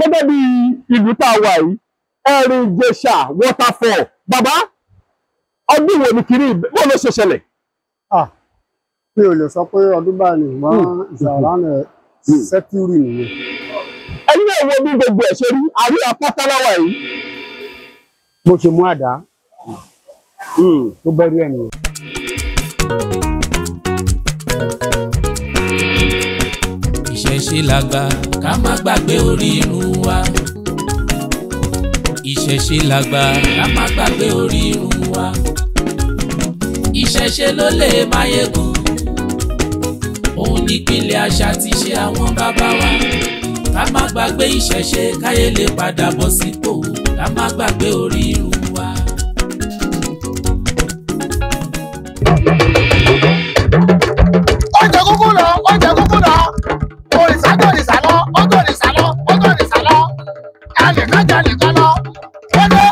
Gẹ́gẹ́ bí ìlú tá a wà yìí, Ẹ̀rìn Ìjẹ̀ṣà waterfall. Bàbá, ọdún wo ni kiri bó ló ṣe ṣẹlẹ̀? Mi ò lè sọ pé ọdún báyìí ni, ṣùgbọ́n ìṣàlánà sẹ́túrì nìyẹn. Ẹ̀yin náà wo bí gbogbo ẹ̀ ṣe rí, àrí apátáláwà yìí. Bó ṣe mú àdá tó bẹ́rí ẹ̀ nìyẹn. Ìṣẹ̀ṣe làgbà, ká má gbàgbé orírun wa. Ìṣẹ̀ṣe làgbà, ká má gbàgbé orírun wa. Ìṣẹ̀ṣe ló lè máyégún. Òun nípìnlẹ̀ àṣà tí ṣe àwọn bàbá wa. Ká má gbàgbé ìṣẹ̀ṣe káyé lè padà bọ̀ sípò. Ká má gbàgbé orírun wa. Ó jẹ kúkú lọ, ó jẹ kúkú lọ. Òrìṣà jòrìṣà lọ, ó jòrìṣà lọ, ó jòrìṣà lọ. Ẹnìkan jẹ nìkan lọ. Ó dé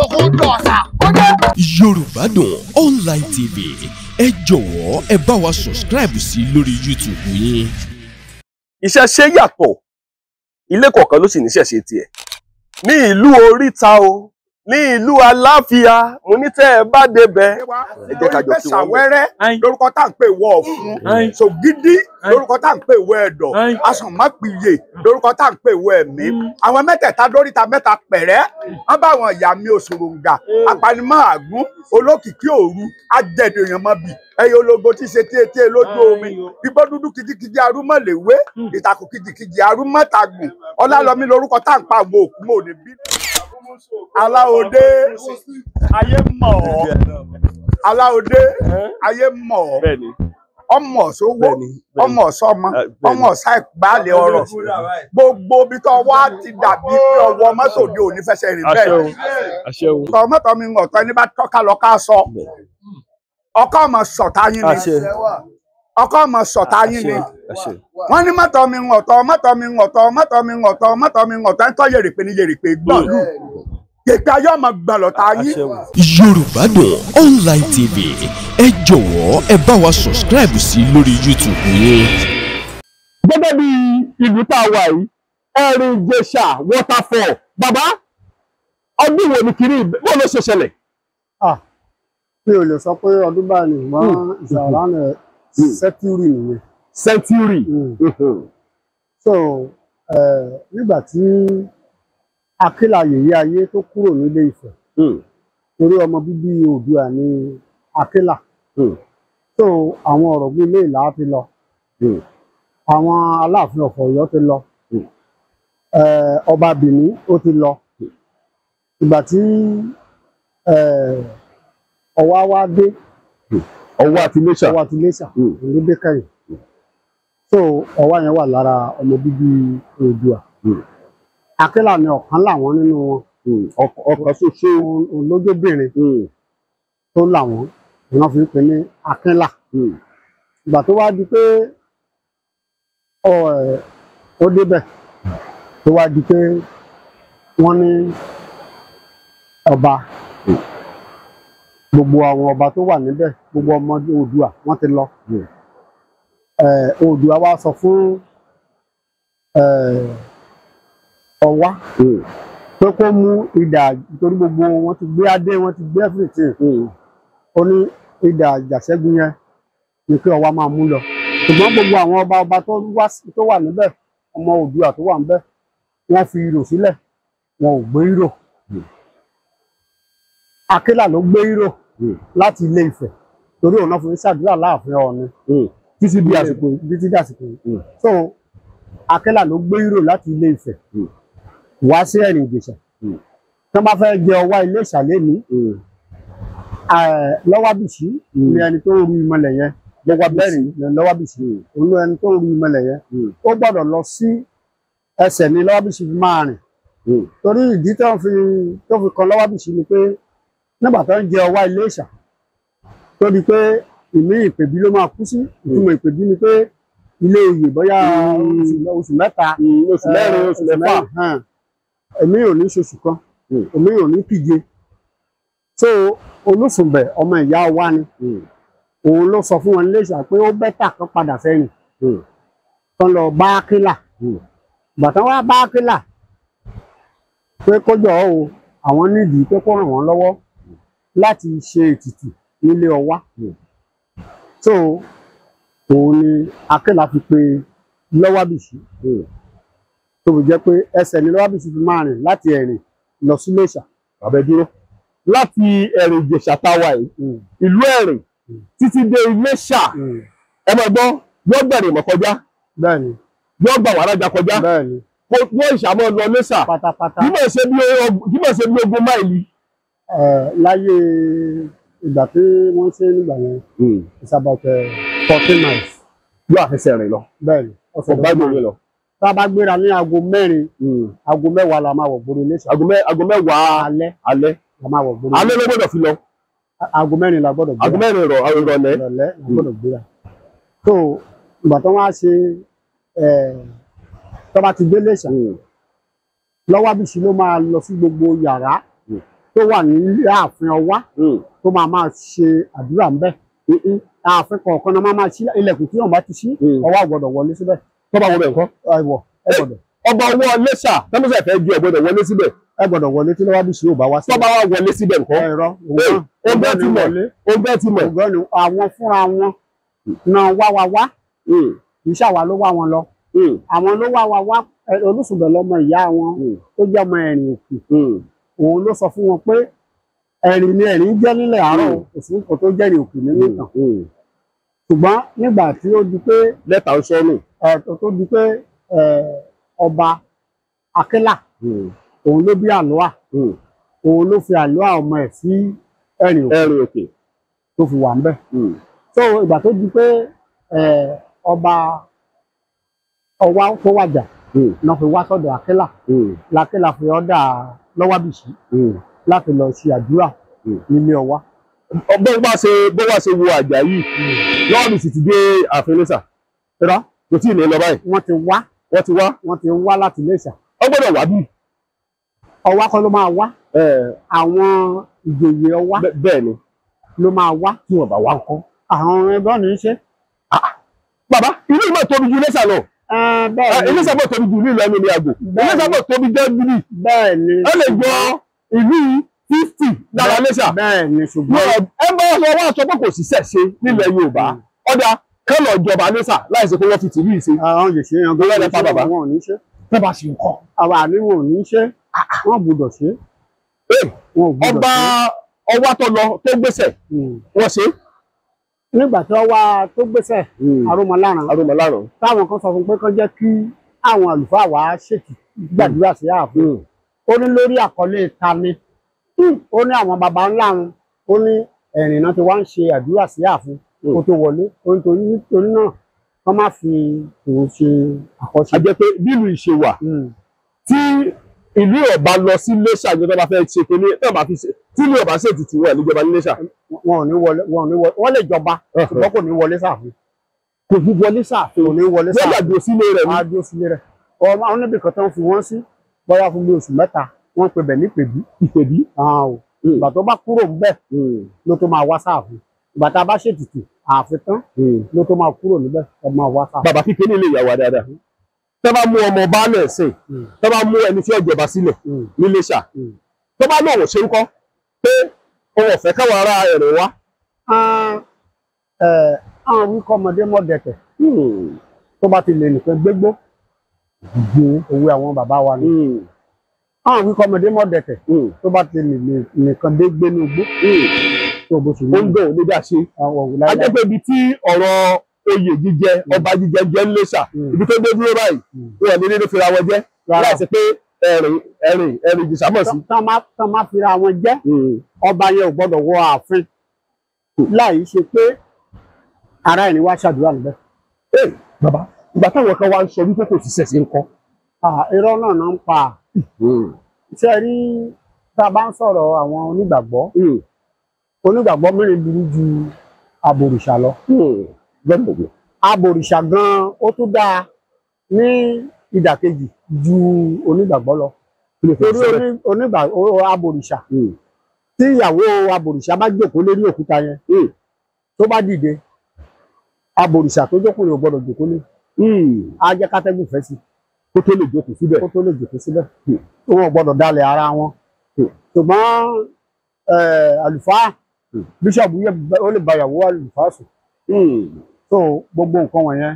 òkun dọ̀ọ̀sà, ó dé. Yorùbá Dùn Online TV, ẹ jọ̀wọ́ ẹ bá wa subscribe sí lórí YouTube yín. Ìṣẹ̀ṣe yàtọ̀, ilé kọ̀ọ̀kan ló sì níṣẹ̀ṣe tiẹ̀. Ní ìlú Oríta o, ní ìlú Aláfíà, mo ní tẹ́ ẹ bá débẹ̀, ẹ jẹ́ ká jọ kí wọ́n bẹ̀. Wẹ́rẹ́ lórúkọ tá à ń pè wọ Ọ̀fun, Ṣògídí lórúkọ tá à ń pè wọ Ẹ̀dọ̀, Aṣànmápìyè lórúkọ tá à ń pè wọ Ẹ̀mí. Àwọn mẹ́tẹ̀ẹ̀ta lóríta mẹ́ta pẹ̀rẹ́, wọ́n bá àwọn ìyá mi Òṣòròǹgà, apanimọ̀ àgún, olókìkí òru, ajẹ̀dẹ̀yànmọ́bì, ẹyẹ ológo tí ṣe téeté lójú omi, igbó dúdú kìjikìji arúmọ̀léwé, ìtàkùn kìjikìji arúmọ̀tàgùn, Ọlálọ́mí lórúkọ tá à ń pa àwọn òkú mọ́ òní bí. Aláòdé ayé mọ̀ ọ́, Aláòdé ayé mọ̀ ọ́, ọmọ sówó, ọmọ sọmọ, ọmọ sàìgbálẹ̀ ọ̀rọ̀, gbogbo ibi tó wá ti dàbí pé ọwọ́ mọ́tò di òní fẹsẹ̀ rìn bẹ́ẹ̀. Tọ́ mọ́tò mi ń ọ̀tọ́ ẹni bá tọ́ka lọ ká sọ, ọkọ ọmọ sọ̀tá yín ni, ọkọ ọmọ sọ̀tá yín ni. Wọ́n ní mọ́tò mi ń ọ̀tọ̀, mọ́tò mi ń ọ̀tọ̀, mọ́tò mi ń ọ̀tọ̀, mọ́tò mi ń ọ̀tọ̀, ẹ̀ ń tọ́ yèrèpè ní yèrèpè gbọ̀n lù. Yèpè ayé ọmọ gbọ̀n lọ́ta yín. Yorùbá Dùn Online TV, ẹ jọ̀wọ́ ẹ bá wa subscribe sí lórí YouTube yín. Gẹ́gẹ́ bí ìlú tá a wà yìí, Ẹ̀rìn Ìjẹ̀ṣà waterfall. Bàbá, ọdún wo ni kiri bó ló ṣe ṣẹlẹ̀? Mi ò lè sọ pé ọdún báyìí ni, ṣùgbọ́n ìṣàlánà sẹ́túrì nìyẹn. Sẹ́ńtúrì. So nígbà tí Akílà yèyé ayé tó kúrò nílé Ifẹ̀, torí ọmọ bíbí Oòduà ní Akílà. So àwọn Ọ̀rọ̀gún Ilé Ìlá ti lọ, àwọn Aláàfin of Ọ̀yọ́ ti lọ, ọba Bìní ó ti lọ. Ìgbà tí Ọ̀wá wá dé, Ọ̀wá àti Iléṣà, Ọ̀wá àti Iléṣà ló dé kẹ́yìn. So Ọ̀wá yẹn wà lára ọmọ bíbí Oòduà. Akílà ni ọ̀kan làwọn nínú wọn. Ọ̀kan ṣoṣo olójóbìnrin tó làwọn ni wọ́n fi ń pè ní Akílà. Ìgbà tó wá di pé ó débẹ̀, tó wá di pé wọ́n ní ọba, gbogbo àwọn ọba tó wà níbẹ̀, gbogbo ọmọ Oòduà wọ́n ti lọ. Oòduà wá sọ fún Ọ̀wá pé kó mú idà, nítorí gbogbo wọn ti gbé adé, wọn ti gbé everything. Ó ní idà àjàṣẹ́gun yẹn ni kí Ọ̀wá máa mú lọ. Ṣùgbọ́n gbogbo àwọn ọba ọba tó wà níbẹ̀, ọmọ Oòduà tó wà níbẹ̀, wọ́n fi ìrò sílẹ̀, wọn ò gbé ìrò. Akílà ló gbé ìrò láti Ilé Ifẹ̀, torí òun náà fi ń ṣàdúrà láàfin Ọọ̀ni títí di àsìkò yìí. Títí di àsìkò yìí. So Akílà ló gbé ìrò láti Ilé Ifẹ̀ wá sí Ẹ̀rìn Ìjẹ̀ṣà. Tí wọ́n bá fẹ́ jẹ Ọwá Iléṣà lénìí, Lọ́wábìsí ni ẹni tó ń ru ìmọ̀lẹ̀ yẹn. Lọ́wábìsí òun ni ẹni tó ń ru ìmọ̀lẹ̀ yẹn. Ó gbọ́dọ̀ lọ sí ẹsẹ̀ ní Lọ́wábìsí fi máa rìn. Torí ìdí tó fi kan Lọ́wábìsí ni pé nígbà tó ń jẹ Ọwá Iléṣà, tó di pé ìmí ìpèbí ló máa kú sí. Ìtumọ̀ ìpèbí ni pé ilé oyè bóyá oṣù mẹ́ta, oṣù mẹ́rin, oṣù mẹ́fà. Èmi ò ní ṣoṣù kan, èmi ò ní kíje. So Olúsùnbẹ̀ ọmọ ìyá wa ni, òun ló sọ fún wọn Iléṣà pé ó bẹ́tà kan padà sẹ́yìn, kan lọ bá Akílà. Ìgbà tán wá bá Akílà, Pé kójọ o, àwọn nídìí pé kó ràn wọ́n lọ́wọ́ láti ṣe ètùtù nílé Ọwá. So òun ni Akẹ́là fi pe Lọ́wábìsí, tó fi jẹ́ pé ẹsẹ̀ ni Lọ́wábìsí fi máa rìn láti Ẹ̀rìn lọ sí Iléṣà. Bàbá dúró, láti Ẹ̀rìn Ìjẹ̀ṣà táwa yìí, ìlú Ẹ̀rìn títí dé Iléṣà, ẹ máa gbọ́, yóò gbẹ̀rìn mọ̀ kọjá, yóò gbà Wàrájà kọjá, yóò ìṣàmọ́ lọ Iléṣà pátápátá. Kí mọ̀ ṣe bí 20 máìlì. Láyé ìgbà tí wọ́n ṣe nígbà yẹn, it's about 14 miles. Yóò àfẹsẹ̀ rìn lọ. Bẹ́ẹ̀ni, ọ̀sẹ̀ bá gbòòrò lọ. Tá a bá gbéra ní aago 4, aago 10 la máa wọ̀ gbòòrò Iléṣà. Aago 10 alẹ́ alẹ́ la máa wọ̀ gbòòrò. Alẹ́ ló gbọ́dọ̀ fi lọ. Aago 4 la gbọ́dọ̀ gbéra. Aago 4 ìrọ̀lẹ́ ìrọ̀lẹ́ la gbọ́dọ̀ gbéra. So ìgbà tó wá ṣe tó bá ti dé Iléṣà, Lọ́wábìsí ló máa lọ sí gbogbo yàrá tó wà ní ààfin Ọwá, tó máa máa ṣe àdúrà ńbẹ̀. Ààfin kọ̀ọ̀kan náà máa máa ṣí ilẹ̀kùn, tí wọ́n bá ti ṣí, Ọwá gbọ́dọ̀ wọlé síbẹ̀. Tó bá wọ bẹ̀ ńkọ́? Ẹwọ ẹ gbọ́dọ̀. Ọba ọwọ́ Iléṣà tẹ́lifíṣà fẹ́ ju ọ̀gbọ́dọ̀ wọlé síbẹ̀. Ẹ gbọ́dọ̀ wọlé tí Lọ́wábìsí ò bá wá síbẹ̀. Tó bá wá wọlé síbẹ̀ ńkọ́? Ẹ̀rọ ọgbẹ́ ti mọ̀, ọgbẹ́ ti mọ̀. Ọgbẹ́ ni àwọn fúnra wọn náà wá wa wá, kì í ṣàwa ló wá wọn lọ. Àwọn ló wá wa wá. Olùsùnbẹ̀ lọmọ ìyá wọn tó jẹ́ ọmọ Ẹ̀rìn Òkè, òun ló sọ fún wọn pé Ẹ̀rìn ni Ẹ̀rìn jẹ́ nílẹ̀ àárọ̀, òsùn kò tó jẹ́rìn Òkè nínú ìtàn. Ṣùgbọ́n nígbà tí ó di pé lẹ́tà ń sọnù, tó di pé ọba Akẹ́là, òun ló bí Àlọ́à, òun ló fi Àlọ́à ọmọ ẹ̀ sí Ẹ̀rìn Òkè tó fi wà ń bẹ̀. So ìgbà tó di pé ọba Ọwá tó wàjà náà fi wá sọ́dọ̀ Akẹ́là, l'Akẹ́là fi ọ́dà Lọ́wábìsí láti lọ ṣe àdúrà nílé Ọwá. Bó wá ṣe wo àjà yìí, Lọ́wábìsí ti dé ààfin Iléṣà. Rọ kò tí ì ní lọ báyìí. Wọ́n ti wá. Wọ́n ti wá. Wọ́n ti wá láti Iléṣà. Ó gbọ́dọ̀ wá bí. Ọwá kọ́ ló máa wá. Àwọn ìjòyè Ọwá. Bẹ́ẹ̀ ni. Ló máa wá. Tí wọ́n bá wá ńkọ́? Àwọn ẹgbẹ́ ní í ṣe. Bàbá, ìlú ìmọ̀ tóbi ju Iléṣà lọ. Iléṣà mọ̀ tóbi ju ìlú ẹnu ní àgò. Iléṣà mọ̀ tóbi jẹ́ bíbí. Bẹ́ẹ̀ ni. Ẹ lè gbọ́ ìlú 50 lára Iléṣà. Bẹ́ẹ̀ ni, ṣùgbọ́n. Ẹ bá wọn wá sọ pé kò sí ṣẹ̀ṣe nílẹ̀ Yorùbá. Ọ̀dà kán lọ jọba Iléṣà láì ṣe pé wọ́n fi tìlú ìṣe. Àwọn yèṣe yan gan lọ́dẹ pa bàbá. Wọn ò ní ṣe. Tẹ́ bá ṣe nǹkan. Àwọn àní wọn ò ní ṣe. Wọ́n gbọ́dọ̀ ṣe. Ọba Ọwá tó lọ tó gbéṣẹ̀ wọ́n ṣe. Nígbà tí Ọwá tó gbéṣẹ̀ Arúmọláràn, táwọn kan sọ fún pé kán jẹ́ kí àwọn àlùfáà wá ṣètì gbàdúrà sí ààfin. Ó ní lórí àkọlé ta ni. Ó ní àwọn baba ńlá wọn, ó ní Ẹ̀rìn náà ti wá ń ṣe àdúrà sí ààfin kó tó wọlé. Ó ní torí náà kán má fi òun ṣe àkọ́ṣe. A jẹ́ pé bílù ìṣe wà tí ìlú ọba lọ sí Iléṣà ní ọba fẹ́ ṣe pé ní ọba fi ṣe tí ìlú ọba ṣe ètùtù wọn níjọba ní Iléṣà. Wọn ò ní wọlé, wọn ò ní wọlé, wọn lè jọba ṣùgbọ́n kò ní wọlé sáàfin. Kò ní wọlé sáàfin. Kò ní wọlé sáàfin. Wọ́n yàgbé sílé rẹ̀ ni. Wọ́n á dúró sílé rẹ̀. Ọmọ àwọn níbi kan tó ń fi wọ́n sí bóyá fún bí oṣù 3, wọ́n pe bẹ̀ ní ìpèbí. Ìpèbí. Ìgbà tó bá kúrò ńbẹ̀ ló tó máa wá sáàfin. Ìgbà tá a bá ṣètùtù ààfin tán ló tó máa kúrò níbẹ̀ tó máa wá sáàfin. Bàbá kíkẹ́ nílé ìyàwó dáadáa, tẹ́ bá mú ọmọ baálẹ̀ sìn, tẹ́ bá mú ẹni tí ó jọba sílẹ̀ níléṣà, tó bá lóun ṣe ń kọ́ pé òun ọ̀fẹ́ káwọn ará ẹ̀rọ wá. Àwọn wíkọ́ ọmọdé mọ́ dẹ̀tẹ̀ tó bá ti lè nìkan gbégbó òwe àwọn bàbá wa ni. Àwọn wíkọ́ ọmọdé mọ́ dẹ̀tẹ̀ tó bá ti lè nìkan dé gbénú gbó tó bó ṣe ní. Ó ń gbọ́ òní dá ṣe. A jẹ́ pé ibi tí ọ̀rọ̀ oyè jíjẹ ọba jíjẹ jẹ́ ńlẹ́ṣà, ibi tó dé dúró báyìí wọn ní nínú fira wọn jẹ́ láti pé Ẹ̀rìn Ẹ̀rìn Ẹ̀rìn Ìjẹ̀ṣà mọ̀ sí. Tán má fira wọn jẹ́, ọba yẹn ò gbọ́dọ̀ wọ ààfin láì ṣe pé ará ẹni wá ṣàdúrà níbẹ̀. Bàbá, ìgbà táwọn kan wá ń sọ wípé kò sí ṣẹ̀ṣẹ̀ ńkọ́. Irọ́ náà náà ń pa. Ṣé rí, tá a bá ń sọ̀rọ̀ àwọn onígbàgbọ́, onígbàgbọ́ mìíràn burú ju abòrìṣà lọ. Abòrìṣà gan ó tún dáa ní ìdàkejì ju onígbàgbọ́ lọ. Torí abòrìṣà, tí ìyàwó abòrìṣà bá jókòó lórí òkúta yẹn, tó bá dìde, abòrìṣà tó jókòó rẹ̀ ò gbọ́dọ̀ jókòó lé. Á jẹ́ kátẹ́gùn fẹ́ sí. Kó tó lè jókòó síbẹ̀. Kó tó lè jókòó síbẹ̀. Wọn ò gbọ́dọ̀ dalẹ̀ ara wọn. Ṣùgbọ́n àlùfáà bíṣọ̀bù ó lè báyàwó àlùfáà sùn. So gbogbo nǹkan wọ̀nyẹn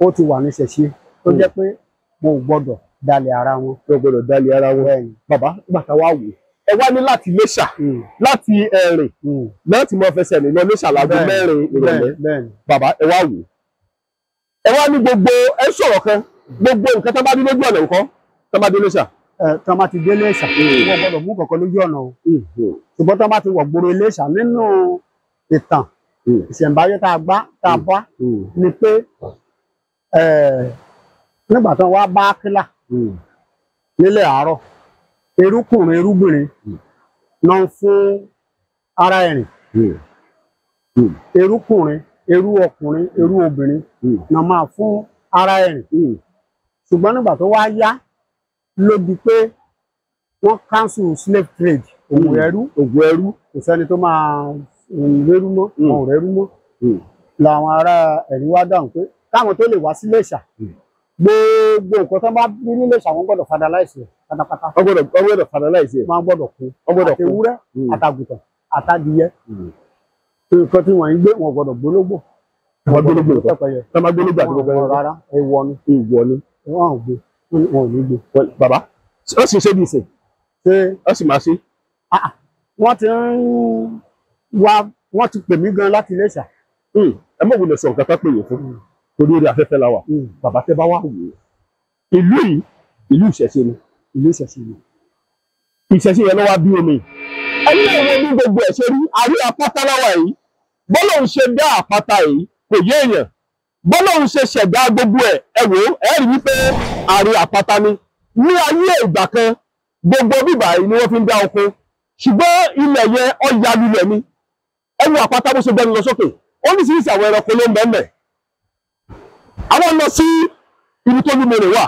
ó ti wà ní ṣẹ̀ṣe tó jẹ́ pé wọn ò gbọ́dọ̀ dalẹ̀ ara wọn. Wọn ò gbọ́dọ̀ dalẹ̀ ara wọn. Bàbá bàtà wa wò ẹ wá ní láti Iléṣà láti Ẹ̀rìn láti mọ fẹsẹ̀ rìn lọ Iléṣà láago 4 ìrọ̀lẹ́. Bàbá ẹ wá wò ẹ wá ní gbogbo ẹ sọ̀rọ̀ kan gbogbo nǹkan tó bá dé lójú ọ̀nà nǹkan tó bá dé Iléṣà. Tó bá ti dé Iléṣà wọn gbọ́dọ̀ mú kankan lójú ọ̀nà o. Ṣùgbọ́n tó bá ti wọ̀ gbòòrò Iléṣà nínú ìtàn ìṣẹ̀ǹbáyé tá a gbá tá a bá ni pé nígbà tó wá bá kílà nílẹ̀ àárọ̀ erúkùnrin erúbìnrin náà ń fún ara ẹ̀rìn erúkùnrin erú ọkùnrin erú obìnrin náà máa fún ara ẹ̀rìn. Ṣùgbọ́n nígbà tó wá yá ló di pé wọ́n cancel slave trade, òwò ẹrú. Òwò ẹrú kò sẹ́ni tó máa rẹ́rú mọ́, wọn ò rẹ́rú mọ́. Làwọn ará ẹ̀rí wá dáhùn pé káwọn tó lè wá sí Iléṣà gbogbo nǹkan tó bá bí ní Iléṣà wọn gbọ́dọ̀ fadaláìsì ẹ̀ pátápátá. Wọ́n gbọ́dọ̀ fadaláìsì ẹ̀. Wọ́n gbọ́dọ̀ kú àti ewúrẹ́ àtàgùtàn àtàdìyẹ nǹkan tí wọ́n ń gbé wọn gbọ́dọ̀ gbólógbò. Wọ́n gbólógbò pẹ́pẹ́yẹ. Tọ́ máa gbólógbò àti pẹ́pẹ́yẹ. Rárá èèwọ̀ ni. Èèwọ̀ ni. Wọ́n ò gbé wọn ò ní gbé. Bàbá ó sì ṣe bí ìsìn. Ṣé ó sì máa ṣe. Wọ́n ti ń wá wọ́n ti pè mí gan láti Iléṣà. Ẹ mọ̀ wulẹ̀ sọ nǹkan tó pè yín fún torí orí afẹ́fẹ́ la wà. Bàbá tẹ́ bá wà wò ó ìlú yìí ìlú ìṣẹ̀ṣe ni. Ìlú ìṣẹ̀ṣe ni. Ìṣẹ̀ṣe yẹn ló wá bí omi. Ẹni àwọn ní gbogbo ẹ̀ ṣe rí àrí àpáta láwà yìí. Bọ́lá ń ṣe dá àpáta yìí kò yé èèyàn. Bọ́lá ń ṣe ṣẹ̀dá gbogbo ẹ̀ ẹ wò ó ẹ rí wípé àrí àpáta ni. Ní ayé ìgbà kan gbogbo bíbà yìí ni wọ́n fi ń dá oko. Ṣùgbọ́n ilẹ̀ yẹn ó ya lulẹ̀ ni. Ẹ wo àpáta bó ṣe gbẹnu lọ sókè. Oríṣiríṣi àwọn ẹranko ló ń bẹ ńbẹ̀. Àwọn lọ sí ibi tó lúmọ̀rẹ̀ wà.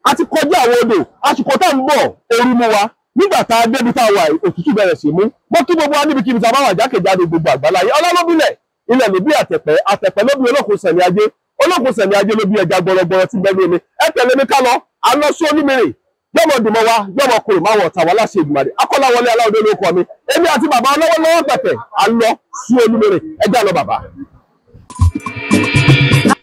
A ti kọjá àwọn odò, àsìkò tá ń bọ̀ ooru mú wa. Nígbà tá a débi tá a wà òtútù bẹ̀rẹ̀ sí mú. Mo kí gbogbo wa níbikíbi tá a bá wà jákèjádò gbogbo àgbáláyé. Ọlọ́lọ́bílẹ̀ ilẹ̀ ló bí àtẹ̀pẹ́, àtẹ̀pẹ́ ló bí olókun sẹ̀mí ajé, olókun sẹ̀mí ajé ló bí ẹja gbọrọgbọrọ tí bẹ́ẹ̀ lómi. Ẹ tẹ̀lé mi ká lọ, a lọ sí Olúmìrì. Yọmọ dùnmọ́ wa, yọmọ kúrò máa wọ̀ tàwa láṣẹ Èdùmàrè. Akọ́láwọlé Aláwọ̀dé ló kọ mi. Èmi àti bàbá ọlọ́wọ́lọ́wọ́ pẹ̀pẹ̀, a lọ sí Olúmìrì. Ẹ já lọ bàbá.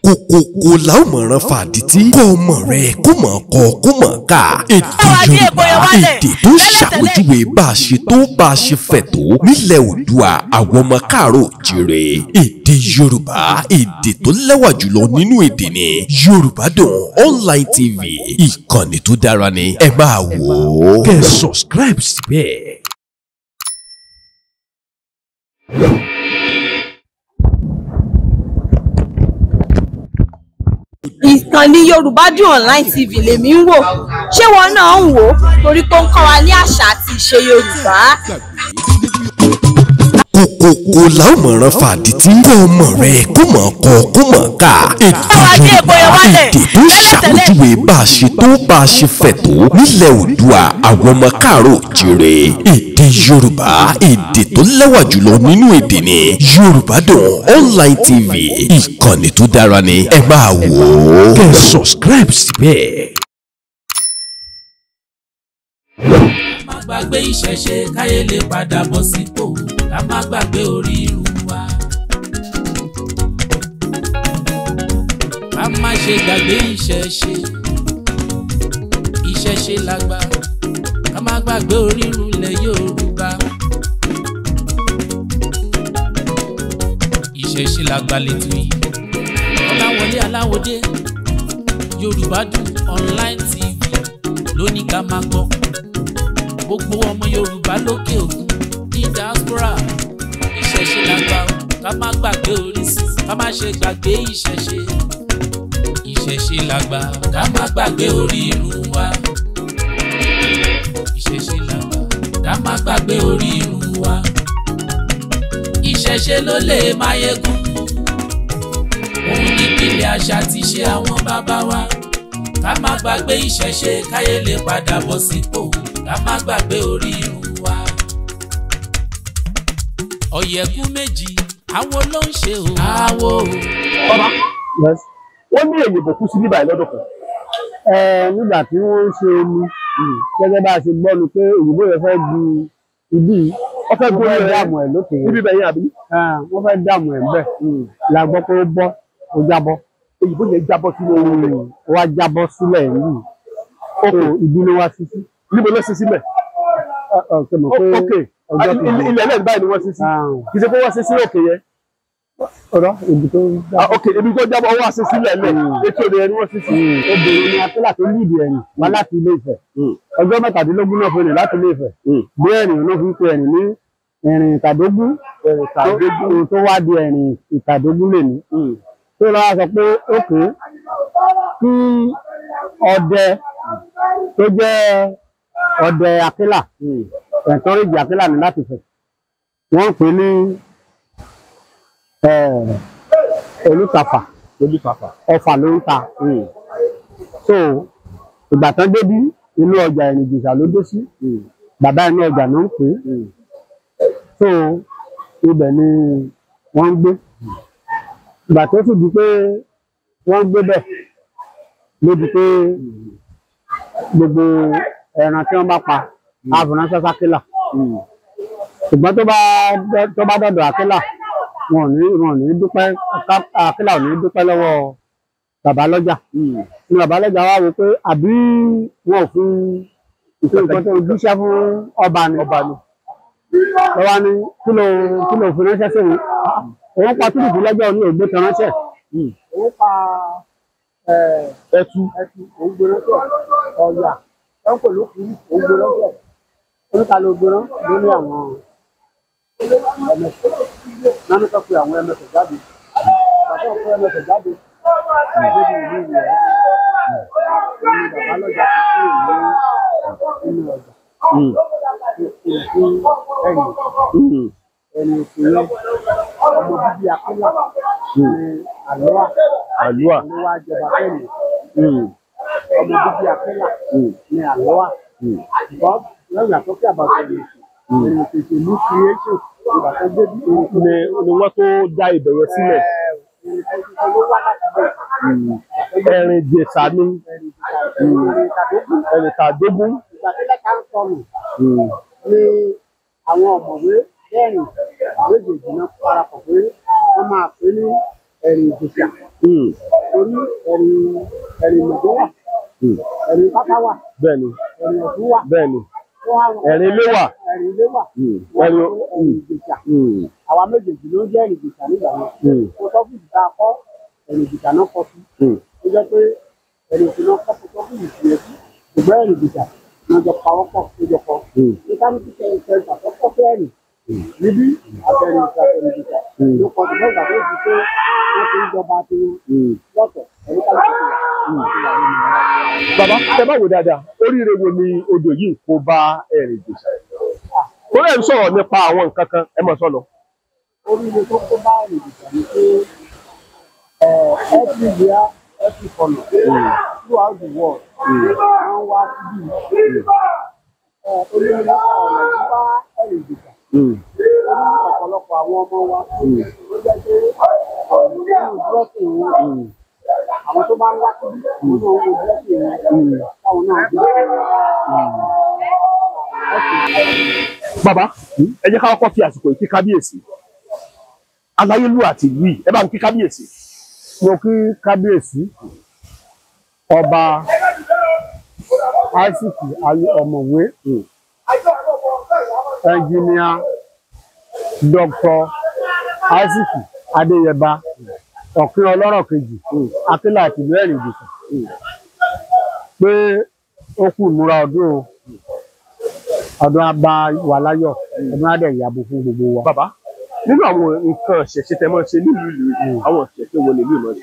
Kòkòkò la ó mọ̀ràn fàdítì kọ́ ọmọ rẹ kó mọ̀ kọ́ kó mọ̀ ká. Èdè Yorùbá èdè tó ṣàpèjúwe bá a ṣe tó bá a ṣe fẹ̀ tó nílẹ̀ Oòduà àwọn ọmọ káàárọ̀ òjíire. Èdè Yorùbá èdè tó lẹ́wà jùlọ nínú èdè ni. Yorùbá Dùn Online TV ìkànnì tó dára ni ẹ máa wò ó. Kẹ́ ẹ subscribe síbẹ̀. Ìkànnì Yorùbá Dùn Online TV lèmi ń wò. Ṣé wọn náà ń wò ó torí pé ó ń kọ́ wa ní àṣà àti ìṣe Yorùbá. Kòkòkò la ó mọ̀ràn fàdítì kọ́ ọmọ rẹ kó mọ̀ kọ́ kó mọ̀ ká. Èdè Yorùbá èdè tó ṣàpèjúwe bá a ṣe tó bá a ṣe fẹ̀ tó nílẹ̀ Oòduà àwọn ọmọ káàárọ̀ òjíire. Èdè Yorùbá èdè tó lẹ́wà jùlọ nínú èdè ni. Yorùbá Dùn Online TV ìkànnì tó dára ni ẹ máa wò ó. Kẹ́ ẹ subscribe síbẹ̀. Má gbàgbé ìṣẹ̀ṣe káyé lè padà bọ̀ sípò ká má gbàgbé orírun wa. Ká má ṣe gbàgbé ìṣẹ̀ṣe, ìṣẹ̀ṣe làgbà, ká má gbàgbé orírun ilẹ̀ Yorùbá. Ìṣẹ̀ṣe làgbà lẹ́tù yìí, Ọláwọlé Aláwọdé, Yorùbá Dùn Online TV ló ní ká máa gbọ́. Gbogbo ọmọ Yorùbá lókè òkun ní diaspora, ìṣẹ̀ṣe làgbà ká má gbàgbé orísun, ká má ṣe gbàgbé ìṣẹ̀ṣe. Ìṣẹ̀ṣe làgbà ká má gbàgbé orírun wa. Ìṣẹ̀ṣe làgbà ká má gbàgbé orírun wa. Ìṣẹ̀ṣe ló lè máyégún. Òun ní ìpìlẹ̀ àṣà tí ṣe àwọn bàbá wa. Ká má gbàgbé ìṣẹ̀ṣe káyé lè padà bọ̀ sípò. Ká má gbàgbé orírun wa. Ọ̀yẹ̀kú méjì àwo ló ń ṣe o. Àwo. Bàbá, wọ́n ní èyìnbó kú sí bíbá ẹ̀ lọ́dún kan. Nígbà tí wọ́n ń ṣe omi, gẹ́gẹ́ bá a ṣe gbọ́ ni pé òyìnbó yẹn fẹ́ ju ibi, Wọ́n fẹ́ wọ́n gbórí fẹ́ rẹ̀ dààmú ẹ̀ lókè yẹn. níbi bẹ̀yìn àbí? Wọ́n fẹ́ dààmú ẹ̀ ńbẹ̀ la gbọ́ pé ó bọ́, ó jábọ́. Òyìnbó yẹn jábọ́ sínú omi rẹ̀. Ó wá jábọ́ sílẹ̀ yìí. So ibi ló wá sí sí. Níbo ló ṣe sílẹ̀? Ṣe mọ̀ pé Ok, ọjọ́ ti lọ. ilẹ̀ ẹlẹ́dìí báyìí ni wọ́n ṣe sí. Kì í ṣe pé wọ́n ṣe sí òkè yẹn. Ọ̀rọ̀ ibi tó Ok, ibi tó jábọ́ wọ́n ṣe sílẹ̀ lẹ̀. Etí odò yẹn ni wọ́n ṣe sí. Obìnrin ni Akílà tó lìdí ẹ̀yìn wá láti Ilé Ifẹ̀. Ọjọ́ 17 náà fún ẹ̀rìn láti Ilé Ifẹ̀. Bí ẹ̀rìn náà fi ń pe ẹ̀rìn ní ẹ̀rìn ìtàdógún tó wá di ẹ̀rìn ìtàdógún lè ní. Tó lọ́wọ́ sọ pé ókè kí ọdẹ tó jẹ́ ọdẹ Akílà, ẹ̀ńtọ́rẹ́jì Akílà ní láti Ifẹ̀. Wọ́n ń pè ní Olùtàfà. Ọfà ló ń ta. So ìgbà tán débí, inú ọjà Ẹ̀rìn Ìjẹ̀ṣà ló dé sí. Bàbá inú ọjà ló ń pè é. So ibẹ̀ ni wọ́n ń gbé. Ìgbà tó sì di pé wọ́n ń gbé bẹ̀ ló di pé gbogbo ẹran tí wọ́n bá pa á fi ránṣẹ́ sákílà. Ṣùgbọ́n tó bá dọ̀dọ̀ Akílà, wọn ò ní dúpẹ́, Akílà ò ní dúpẹ́ lọ́wọ́ bàbá lọ́jà. Ní bàbá lọ́jà wá wò pé àbí wọn ò fi nǹkan tó dúṣẹ́ fún ọba ni. Lọ́wọ́ ni kí ló fi ránṣẹ́ sí òun. Òun pa túlùkù lọ́jọ́ ní ògbé kan ránṣẹ́. Òun pa Ẹtu. Òun gbé ránṣẹ́. Ọ̀yà tó ń pè lókùú òun gbé ránṣẹ́. Oníta ló gbé rán lórí àwọn ẹmẹsẹ̀. Nánú tó pe àwọn ẹmẹsẹ̀ jáde. Bàbá òun pe ẹmẹsẹ̀ jáde. Níbi ìlú rẹ̀. Òun ni bàbá lọ́jà ti kúrò ní inú ọjà. Ẹ̀yìn ẹ̀yìn òkè yẹn, ọmọ bíbí Akílà ní Àlọ́à. Àlúà. Ló wá jọba fẹ́mi. Ọmọ bíbí Akílà ní Àlọ́à. Ṣùgbọ́n lọ́yìn àtọ́kẹ́ àbàtà ẹ̀yìn òkè ìlú creation ìgbà tó dé bí Ni wọ́n tó dá ibẹ̀ yẹn sílẹ̀. Ẹ̀rìn Ìjẹ̀ṣà ni Ẹ̀rìn Ìtàdógún. Ìgbà tí lẹ́ka ń sọnù ni àwọn ọ̀mọ̀wé mẹ́rin méjèèjì náà parapọ̀ pé wọ́n máa pè ní Ẹ̀rìn Ìjẹ̀ṣà. Torí ẹ̀rìn Ìmọ̀jọ́ wà, ẹ̀rìn Pápá wà, Bẹ́ẹ̀ni. ẹ̀rìn Ọ̀tún wà. Bẹ́ẹ̀ni. Ẹ̀rìn Ilé wà. Ẹ̀rìn Ilé wà. Wọ́n pè Ẹ̀rìn Ìjẹ̀ṣà. Àwa méjèèjì ló ń jẹ́ Ẹ̀rìn Ìjẹ̀ṣà nígbà yẹn. Kó tọ́fíìsì tá a kọ́, Ẹ̀rìn Ìjẹ̀ṣà náà kọ́ sí. Ó jẹ́ pé Ẹ̀rìn Òkè náà kọ́ tọ́fíìsì yẹn sí. Ṣùgbọ́n Ẹ̀rìn Ìjẹ̀ṣà náà jọ pawọ́pọ̀ tó jọ kọ́. Ní káníkì sẹ́ńtà tó kọ́ fẹ́ ẹ̀rìn níbí àtẹ̀rìn Ìjẹ̀ṣà Ẹ̀rìn Ìjẹ̀ṣà ló kọ́. Ṣùgbọ́n ìgbà tó di pé wọ́n ti ń jọba ti lọ́tọ̀, ẹ̀rí kálukú ti wà. Bàbá, tẹ bá wò dáadáa, oríire wo ni odò yìí kó bá Ẹ̀rìn Ìjẹ̀ṣà? Torí ẹ̀ ń sọ̀rọ̀ nípa àwọn nǹkan kan, ẹ mọ̀ sọ́nà. Oríire tó kó bá Ẹ̀rìn Ìjẹ̀ṣà ni pé every year, every corner throughout the world, wọ́n wá síbí. Oríire ọ̀nà tó bá Ẹ̀rìn Ìjẹ̀ṣà. Orí ọ̀pọ̀lọpọ̀ àwọn ọmọ wa ló jẹ́ pé nínú dressing wọn, àwọn tó bá ń wá síbí, àwọn náà ń wo dressing wọn, táwọn náà gbé. Bàbá, ẹ jẹ́ ká kọ́kọ́ fi àsìkò yìí kí kábíyèsí. Aláyélúwà àti ìlú yìí, ẹ bá ń kí kábíyèsí. Mo kí kábíyèsí ọba Isaac Ayé Ọ̀mọ̀wé, ẹnjìníà Dr. Isaac Adéyẹba, ọ̀kín ọlọ́rọ̀ kejì, Akílà tìlú Ẹ̀rìn Ìjẹ̀ṣà, pé ó kú ìmúra ọdún o. Ọdún á bá wa láyọ̀, ọdún á dẹ̀ yàbò fún gbogbo wa. Bàbá, nínú àwọn nǹkan ìṣẹ̀ṣe tẹ máa ń ṣe nílùú ìlú yìí, àwọn ìṣẹ̀ṣe wo nílùú ìmọ̀ ṣe?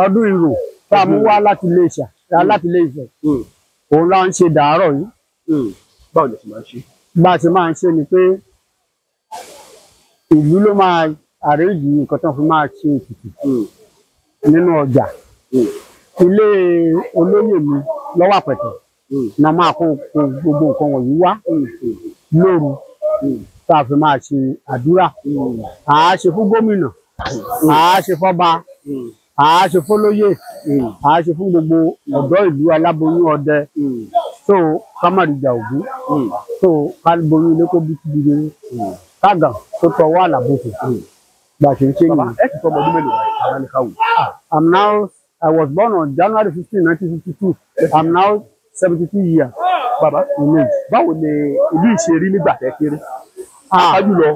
Ọdún Ìrò tá a mú wá láti Ilé Ìṣà, láti Ilé Ifẹ̀, òun la ń ṣe dàárọ̀ yìí. Báwo lẹ ṣe máa ń ṣe? Bá a ṣe máa ń ṣe ni pé ìlú ló máa àrèjì nǹkan tó fi máa ṣe ètùtù nínú ọjà. Ilé olóyè mi lọ́wọ́ àpẹ̀tẹ̀ náà máa kó gbogbo nǹkan wọ̀nyí wá lóru tá a fi máa ṣe àdúrà. À á ṣe fún gómìnà, à á ṣe fọ́ba, Àá ṣe fólóyè, àá ṣe fún gbogbo ọ̀dọ́ ìlú, aláboyún, ọdẹ. So ká má rí ìjà ògún, so ká boyún ilé kó bí kíbi, kágàn tó tọwọ́ àlàbòsùn gbà ṣe ń ṣe Bàbá, nìyẹn. ẹ ti tọ́ ọmọ ọdún mélòó báyìí? Bàbá ní ká wò. I was born on January 15, 1952. I'm now 72 years Bàbá, in age. báwo ni ìlú ìṣe rí nígbà tẹ́ kéré? Ah, Pàápàá jùlọ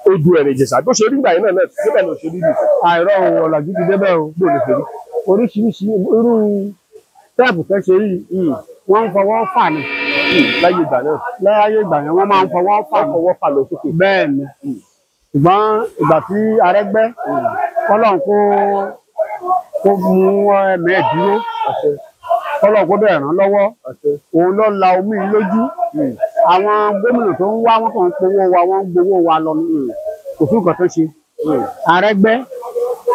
odò Ẹ̀rìn Ìjẹ̀ṣà bó ṣe rí nígbà yẹn náà síbẹ̀ náà ṣe rí nìkan. Àìrọ̀ o, ọ̀làjú ti débẹ̀ o. Bó ló ṣe rí? Oríṣiríṣi irú tẹ́ẹ̀pù tẹ́ ṣe rí, wọ́n ń fọwọ́ fà ní. Láyé ìgbà náà. Láyé ìgbà yẹn, wọ́n máa ń fọwọ́ fà Wọ́n ní. fọwọ́ fà lọ sókè. Bẹ́ẹ̀ ni. Ṣùgbọ́n ìgbà tí Arẹ́gbẹ́, kọ́lọ́n kó mú ẹ̀mí ẹ̀ dúró, kọ́lọ́n kó bẹ̀rẹ̀ ràn lọ́wọ́, òun ló la omi yìí lójú. Àwọn gómìnà tó ń wá, wọn kàn ń powó wa, wọ́n ń gbowó wa lọ ní. Kò sí nǹkan tó ṣe. Arẹ́gbẹ́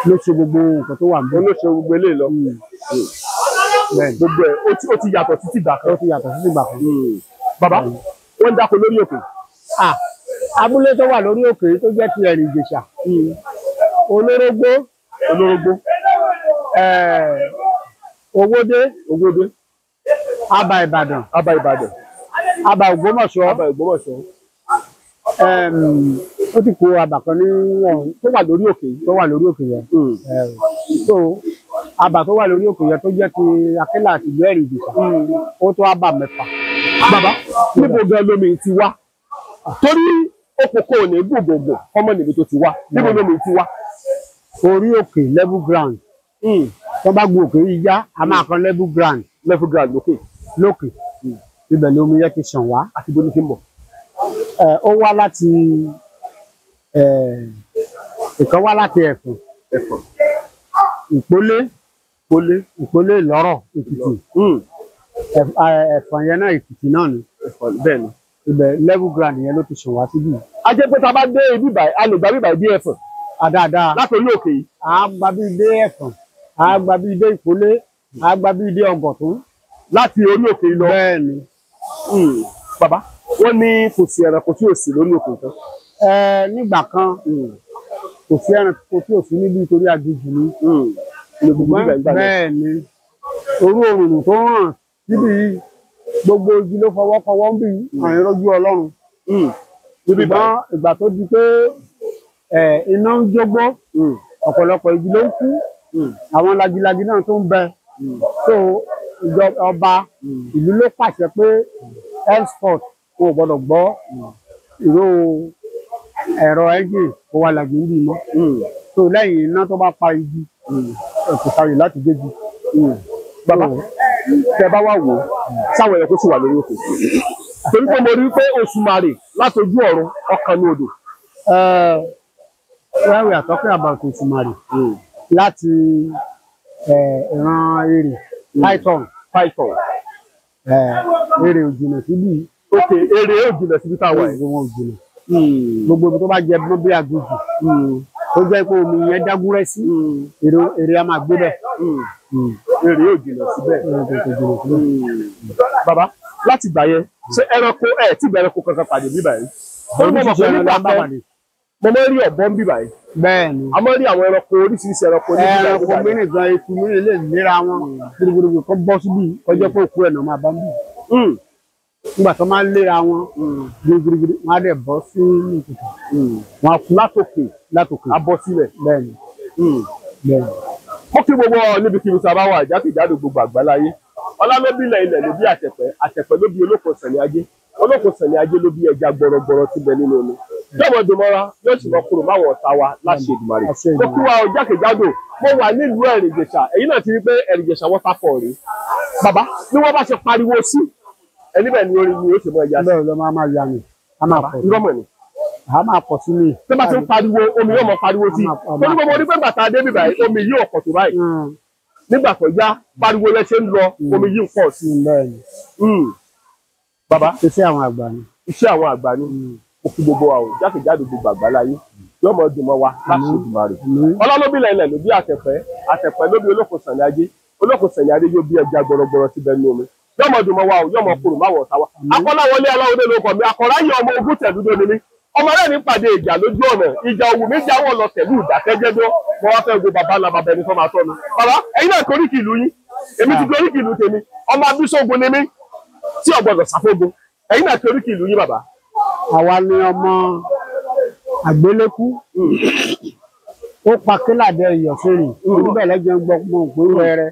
ló ṣe gbogbo nǹkan tó wà níbẹ̀. Òun ló ṣe gbogbo eléyìí lọ. Bẹ́ẹ̀ ni. Gbogbo ẹ̀ ó ti yàtọ̀ títí ìgbà kan. Ó ti yàtọ̀ sí ìgbà kan. Bàbá, wọ́n ń dáko lórí òkè. Ah, abúlé tó wà lórí òkè tó jẹ́ ti Ẹ̀rìn Ìjẹ̀ṣà, Olórógbó, Olórógbó. Owódé, Owódé. Abà Ìbàdàn, Abà Ìbàdàn. Abà Ògbómọ̀ṣọ́, Abà Ògbómọ̀ṣọ́. Ó ti kó abà kan ní ọ̀hún tó wà lórí òkè yìí. Tó wà lórí òkè yẹn. So abà tó wà lórí òkè yẹn tó jẹ́ ti Akílà àti ìlú Ẹ̀rìn Ìjẹ̀ṣà, ó tó abà 6. Bàbá, níbo gan lomi ti wá? Torí òkòkò ò ní gbogbogbò ọmọ níbi tó ti wá. Níbo lomi ti wá? Orí òkè, level ground. Tó bá gun òkè yìí já, a máa kan level ground. Level ground lókè. Lókè. Ibẹ̀ ni omi yẹn ti ṣàn wá. Àti bó ní ti ń bọ̀? Ó wá láti ìkan, wá láti Ẹ̀fọ̀n. Ẹ̀fọ̀n. Ìpólé. Ìpólé. Ìpólé Ìlọ́rọ̀, Èkìtì. Ẹ̀fọ̀n yẹn náà, Èkìtì náà ni. Ẹ̀fọ̀n bẹ́ẹ̀ ni. Ibẹ̀ level ground yẹn ló ti ṣàn wá síbí. A jẹ́ pé tá a bá dé ibi báyìí, a lè gba bíbáyìí dé Ẹ̀fọ̀n. Àdáadáa. Láti orí òkè yìí. À á gba bí dé Ẹ̀fọ̀n, à á gba bí dé Ìpólé, à á gba bí dé Ọgọ̀tún. Láti orí òkè yìí lọ. Bẹ́ẹ̀ ni. Bàbá, wọ́n ní kò sí ẹranko tí ò sí lórí òkè tán. Nígbà kan, kò sí ẹranko tí ò sí níbi torí aginjù ni. Ní gbogbo bíbá ìgbà náà. Bẹ́ẹ̀ ni. Orú òrùn tó hàn níbi yìí, gbogbo igi ló fọwọ́ kọwọ́ ń bì àyìn rọ́jú Ọlọ́run. Níbi Ṣùgbọ́n ìgbà tó di pé iná ń jógbó, ọ̀pọ̀lọpọ̀ igi ló ń kú, àwọn lagilagi náà tó ń bẹ. So ọba ìlú ló pàṣẹ pé henceforth, wọn ò gbọdọ̀ gbọ́ ìró ẹ̀rọ ẹ́ńjìn kó wà lagi ń bì mọ́. So lẹ́yìn iná tó bá pa igi, kò sáyè láti gégi. Bàbá, tẹ bá wà wò ó, sáwọn ẹranko sì wà lórí òkè? Torí pé mo rí pé Òṣùmàrè látọjú ọ̀run ọkàn ní odò. When we are talking about Òṣùmàrè, láti ìran èrè, python. Python. Èrè ò jìnnà síbí. Ok, èrè ò jìnnà síbi tá a wà yìí. Wọn ò jìnnà. Gbogbo ibi tó bá jẹ mọ́ bí aginjù tó jẹ́ pé omi yẹn dágúnrẹ́ sí, èrè a máa gbé bẹ̀. Èrè ò jìnnà síbẹ̀. Èrè kò jìnnà síbẹ̀. Bàbá, láti gbà yẹn, ṣé ẹranko ẹ tí ìgbà ẹranko kankan pàdé bíbà yìí? Torí mo mọ̀ pé Oríṣiríṣi ẹran nígbà la ń bá kan pàdé. mo máa ń rí ọ̀bọ ń bíbà yìí. Bẹ́ẹ̀ ni. A máa ń rí àwọn ẹranko, oríṣiríṣi ẹranko ní bíbà yìí. Ẹranko mìíràn gan, eku mìíràn lè léra wọn gbúdúgbúdú kó bọ́ síbí, kọjá pé òkú ẹ̀ náà máa bá ń bì. Nígbà tó máa ń léra wọn gbúdúgbúdú, wọn á dẹ̀ bọ́ sí ìkùkù, wọn á kú. Látòkè. Látòkè. A bọ́ sílẹ̀. Bẹ́ẹ̀ ni, bẹ́ẹ̀ ni. Ó kí gbogbo ọ níbikíbi tí a bá wà jákèjádò gbogbo àgbáláyé. Ọlá ló bí ilẹ̀, ilẹ̀ ló bí àtẹ̀pẹ́, àtẹ̀pẹ́ ló bí olóko sẹ̀lẹ̀ ajé, olóko sẹ̀lẹ̀ ajé ló bí ẹja gbọrọgbọrọ tí bẹ nínú omi. Jọ̀wọ́ dùnmọ́ra yóò sì mọ kúrò máwọn ọ̀tá wa láṣẹ Èdùmàrè. Àṣẹ Mo kí wa ọ jákèjádò. Mo wà nílùú Ẹ̀rìn Ìjẹ̀ṣà. Èyí náà ti rí pé Ẹ̀rìn Ìjẹ̀ṣà waterfall rí. Bàbá, bí wọ́n bá ṣe pariwo sí ẹni bẹ́ẹ̀ ni orin ni ó sì mọ ẹja sí. Bẹ́ẹ̀ ló máa máa ya ni, a máa pọ̀ sí. Irọ́ mọ̀ ni. A máa pọ̀ sí ni. Tó bá ti ń pariwo, omi yóò mọ pariwo sí. Torí gbogbo orí pé bàtà dé bíbáyìí, omi yìí ò pọ̀ tó báyìí. Nígbà tó yá, pariwo yẹn ṣe ń lọ, omi yìí ń pọ̀ sí. Bẹ́ẹ̀ ni. Bàbá, iṣẹ́ àwọn àgbà ni. Iṣẹ́ àwọn àgbà ni. Ó kí gbogbo wa o jákèjádò gbogbo àgbáláyé. Yóò mọ dùn mọ́ wa láṣẹ Èdùmàrè. Ọlá ló bí ilẹ̀, ilẹ̀ ló bí àtẹ̀pẹ́, àtẹ̀pẹ́ ló bí olóko sànni ajé, olóko sànni ajé yóò bí ẹja gbọrọgbọrọ ti bẹ nínú omi. Yóò mọ dùn mọ́ wa o, yóò mọ kúrò máwọ̀ ọ̀tá wa. Akọ́láwọlé Aláwọ̀dé ló kọ̀ mí, akọ̀ráyè ọmọ ogun tẹ̀dúdó ni mí. Ọmọ rẹ̀ ní pàdé ìjà lójú ọ̀nà, ìjà òwú méjì àwọn lọ tẹ̀lú ìdákẹ́jẹ́jọ́. Mo wá fẹ́ wo bàbá ńlá bàbá ẹni tó máa tọ́nu. Bàbá, ẹ̀yin náà koríki ìlú yín, èmi ti koríki ìlú tèmi, ọmọ abísógun ni mí tí ò gbọdọ̀ sáfógun. Ẹ̀yin náà koríki ìlú yín bàbá. Àwa ni ọmọ àgbélékú. Ó pa kílàdé ìyọ̀fẹ́rìn oníbẹ̀lẹ̀ jẹun gbọ́ pé wẹ́rẹ́.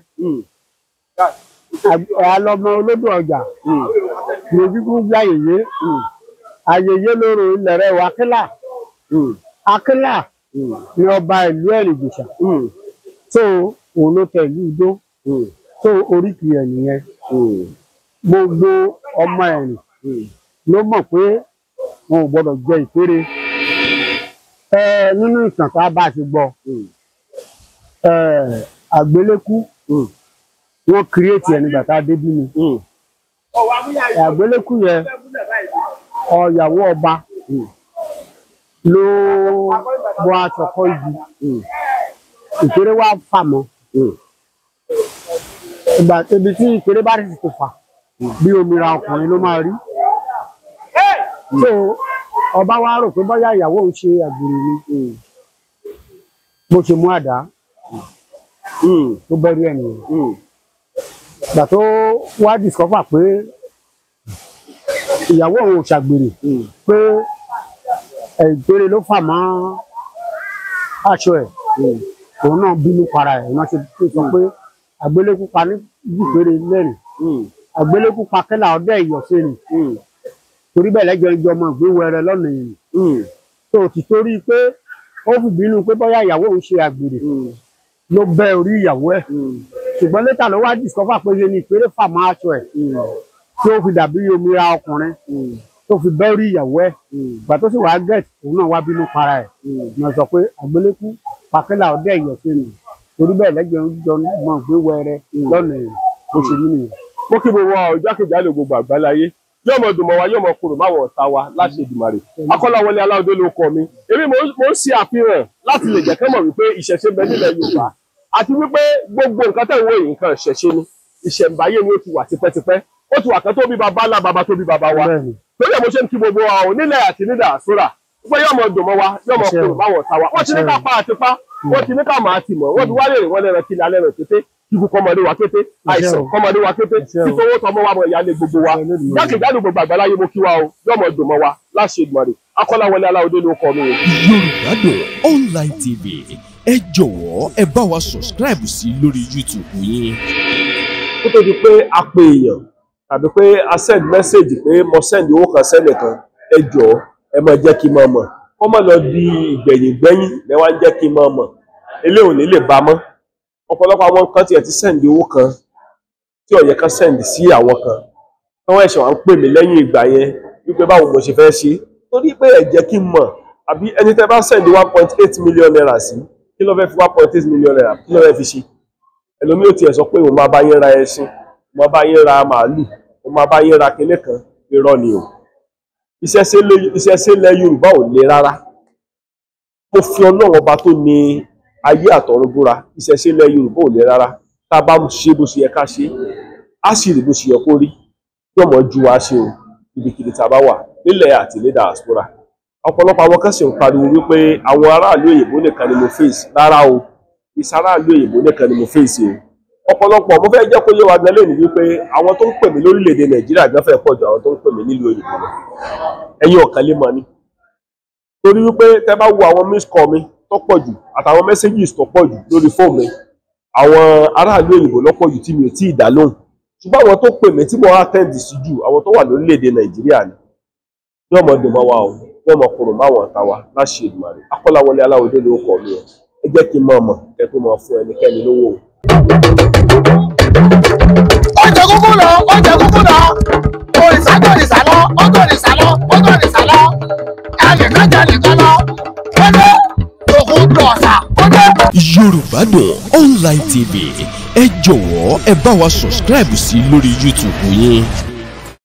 Àlọ́mọ olódò ọjà lójúkú gbá yèyé. Àyèyé lóró ilẹ̀ rẹ̀ wọ Akílà. Akílà ni ọba ìlú Ẹ̀rìn-Ìjẹ̀ṣà. Tó òun ló tẹ ìlú Ìdó. Tó oríkì ẹ̀ nìyẹn. Gbogbo ọmọ Ẹ̀rìn ló mọ̀ pé wọn ò gbọdọ̀ jẹ ìpére. Nínú ìtàn tá a bá ti gbọ́, àgbélékú wọ́n kírètì ẹ̀ nígbà tá a débí ni. Àgbélékú yẹn ọ̀yàwó ọba ló bọ́ aṣọ kọ́ igi. Ìpéré wá fà mọ́. Ìgbà ibi tí ìpéré bá sì ti fà bí omira ọkùnrin ló máa rí. So ọba wa rò pé bóyá ìyàwó òun ṣe àgbèrè ni. Bó ṣe mú àdá tó bẹ́rí ẹ̀ nìyẹn. Ìgbà tó wá discover pé ìyàwó òun ò ṣàgbèrè, pé ìpéré ló fà mọ́ aṣọ ẹ̀, òun náà bínú para ẹ̀. Wọ́n ṣe sọ pé àgbélékú pa ní ìpéré lẹ́rìn, àgbélékú pa kẹ́là ọdẹ ìyọ̀sẹ̀rìn, torí bẹ́ẹ̀ lẹ́jọ́ ìjọ ọmọ ìgbé wẹrẹ lọ́nà yìí. Tó ti torí pé ó fi bínú pé bóyá ìyàwó òun ṣe àgbèrè ló bẹ́ orí ìyàwó ẹ̀. Ṣùgbọ́n létà ló wá discover pé ṣe ni ìpéré fà mọ́ aṣọ ẹ̀ tí ó fi dàbí omira ọkùnrin tó fi bẹ́ orí ìyàwó ẹ̀. Ìgbà tó sì wá get, òun náà wá bínú para ẹ̀. Ní sọ pé àgbélékú pàkẹ́là ọdẹ ìyọ̀sẹ̀rìn, torí bẹ́ẹ̀ lẹ́jọ́ ìjọ ọmọ ìgbé wẹrẹ lọ́nà yìí. Bó ṣe rí nìyẹn. Mo kí gbogbo wa jákèjádò gbogbo àgbáláyé. Yóò mọ dùn mọ́ wa, yóò mọ korò máwọn ọ̀tá wa láṣẹ Èdùmàrè. Akọ́láwọlé Aláòdé ló kọ mi. Èmi mò ń ṣe àfihàn láti lè jẹ́ kán mọ̀ wípé ìṣẹ̀ṣe bẹ nílẹ̀ Yorùbá, àti wípé gbogbo nǹkan tẹ̀ ń wò yìí nǹkan ìṣẹ̀ṣe ni. Ìṣẹ̀ǹbáyé ni ó ti wà tipẹ́tipẹ́. Ó ti wà kan tó bí baba ńlá baba tó bí baba wa. Lórí ẹ̀ mo ṣe ń kí gbogbo wa ò nílẹ̀ àti nídà àsúrà. Wípé yóò mọ dùn mọ́ wa, yóò mọ korò máwọn ọ̀tá wa. Wọ́n ti ní ká pa àti pa, wọ́n ti ní ká máa tì mọ̀, wọ́n ti wá lè rìn wọ́n lẹ́rọ̀ kí ni alẹ́ rẹ̀ kété. Kíkú kọmọdé wa kété, àìsàn kọmọdé wa kété, títọwọ́ tọmọ wa mọ ìyáálé gbogbo wa. Jákèjádò gbogbo àgbáláyé mo kí wa o, yóò mọ dùn mọ́ wa láṣẹ Èdùmàrè. Akọ́láwọlé Aláòdé ló kọ mi o. Yorùbá Dùn Online TV, ẹ jọ̀wọ́ ẹ bá wa subscribe sí lórí YouTube yín. Kó tó di pé a pe èèyàn tàbí pé a send message pé mo send owó kan sẹ́nìkan, ẹ jọ̀ọ́ ẹ máa jẹ́ kí n máa mọ̀. Kó má lọ di ìgbẹ̀yìngbẹ́yìn lẹ́wà ń jẹ́ kí n máa mọ̀. Eléyìí ò ní lè bá mọ́. Ọ̀pọ̀lọpọ̀ àwọn kan tiẹ̀ ti send owó kan tí ó yẹ kán send sí àwọn kan, tí wọ́n ẹ̀ṣẹ̀ wá ń pè mí lẹ́yìn ìgbà yẹn wípé báwo mo ṣe fẹ́ ṣe, torí pé ẹ jẹ́ kí n mọ̀. Àbí ẹni tẹ́ bá send 1.8 million naira sí, kí ló fẹ́ fi 1.8 million naira kí ló fẹ́ fi ṣe? Ẹlòmíì ò tiẹ̀ sọ pé òun máa bá yín ra ẹṣin, òun máa bá yín ra màálù, òun máa bá yín ra kinní kan. Irọ́ ni o. Ìṣẹ̀ṣe ilẹ̀ Yorùbá ò le rárá. Mo fi Ọlọ́run ọba tó ní ayé àtọ̀run búra, ìṣẹ̀ṣe ilẹ̀ Yorùbá ò le rárá. Tá a bá ṣe bó ṣe yẹ ká ṣe, á sì rí bó ṣe yẹ kó rí. Yóò mọ̀ ju wa ṣe o, ibikíbi tá a bá wà nílẹ̀ àti ní diaspora. Ọ̀pọ̀lọpọ̀ àwọn kan sì ń pariwo wípé àwọn aráàlú òyìnbó nìkan ni mo face. Rárá o, ìsaráàlú òyìnbó nìkan ni mo face o. Ọ̀pọ̀lọpọ̀ mo fẹ́ jẹ́ kó yé wa gan lónìí wípé àwọn tó ń pè mí lórílẹ̀‐èdè Nàìjíríà gan fẹ́ pọ̀ ju àwọn tó ń pè mí nílùú òyìnbó lọ. Ẹ̀yin ọ̀kan lè mọ̀ ni. Torí wípé tẹ́ bá wo àwọn miss call mi tó pọ̀ jù àtàwọn messages tó pọ̀ jù lórí fóònù mi, àwọn aráàlú òyìnbó lọ́pọ̀ jù tí mi ò tí ì dá lóhùn. Ṣùgbọ́n àwọn tó pè mí tí mo attend sí jù, àwọn tó wà lórílẹ̀‐èdè Nàìjíríà ni. Yóò mọ dùn mọ́ wa o, yóò mọ korò máwọn ọ̀tá wa láṣẹ Èdùmàrè. Akọ́láwọlé Aláòdé ló kọ mi o. Ẹ jẹ́ kí n mọ̀ mọ̀ kẹ́ tó máa fún ẹnikẹ́ni lówó o. Ó jẹ kúkú lọ, ó jẹ kúkú lọ, òrìṣà tó òrìṣà lọ, ó tó òrìṣà lọ, ó tó òrìṣà lọ, ẹnìkan jẹ nìkan lọ, ó dé òkú dọ̀ọ̀sà, ó dé. Yorùbá Dùn Online TV, ẹ jọ̀wọ́ ẹ bá wa subscribe sí lórí YouTube yín.